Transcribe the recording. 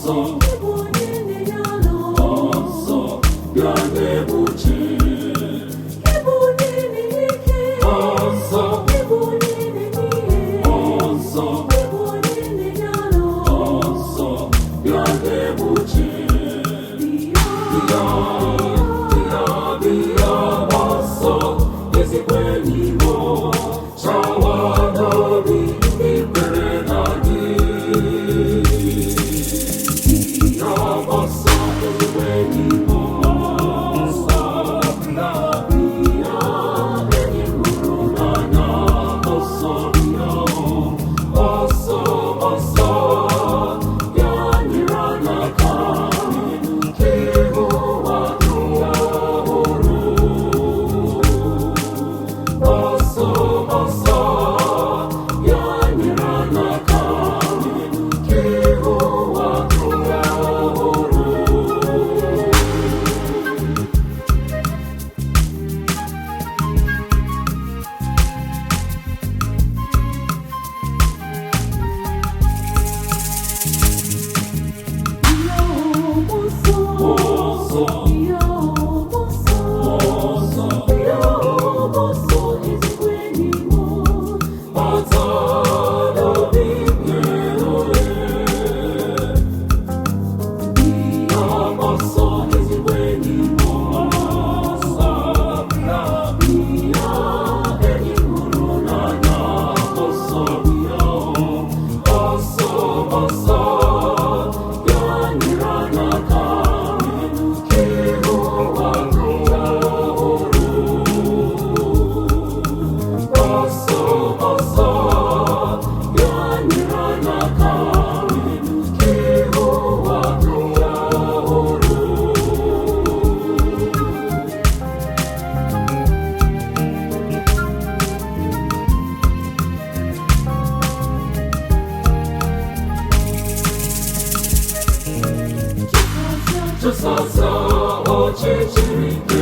Ọsọ, Ịbụ onye na-enye anụ. ọsọ, bịa na-egbuchi. Ịbụ onye na-enye ike. Ọsọ, Ịbụ onye na-enye ihe. ọsọ, Ịbụ onye na-enye anụ. ọsọ, bịa na-egbuchi. Bịa, Bịa, bịa, bịa, ọsọ, ezigbo enyi m, chawa n'obi ndị kwere na gị. Bịa, ọsọ, ezigbo enyi m, ọsọ, bịa, bịa, enyi m hụrụ n'anya, ọsọ, bịa, ọsọ, ọsọ, bịa nyere anyị aka nke ụwa dị ọhụrụ. Ọsọ, ọsọ, ya nyere anyị aka nke ụwa dị ọhụrụ. Bịa, ọsọ. Ọsọ, Bịa, ọsọ. ọsọ, Bịa, ọsọ, ezigbo enyi m. bata n'obi nyere ohere. Bịa, ọsọ, ezigbo enyi m, ọsọ, bịa, bịa, enyi m hụrụ n'anya, ọsọ, bịa, ọsọ, ọsọ, bịa nyere anyị aka nke ụwa dị ọhụrụ. Ọsọ, ọsọ, bịa nyere anyị aka nke ụwa dị ọhụrụ. Chụsasịa ọchịchịrị nke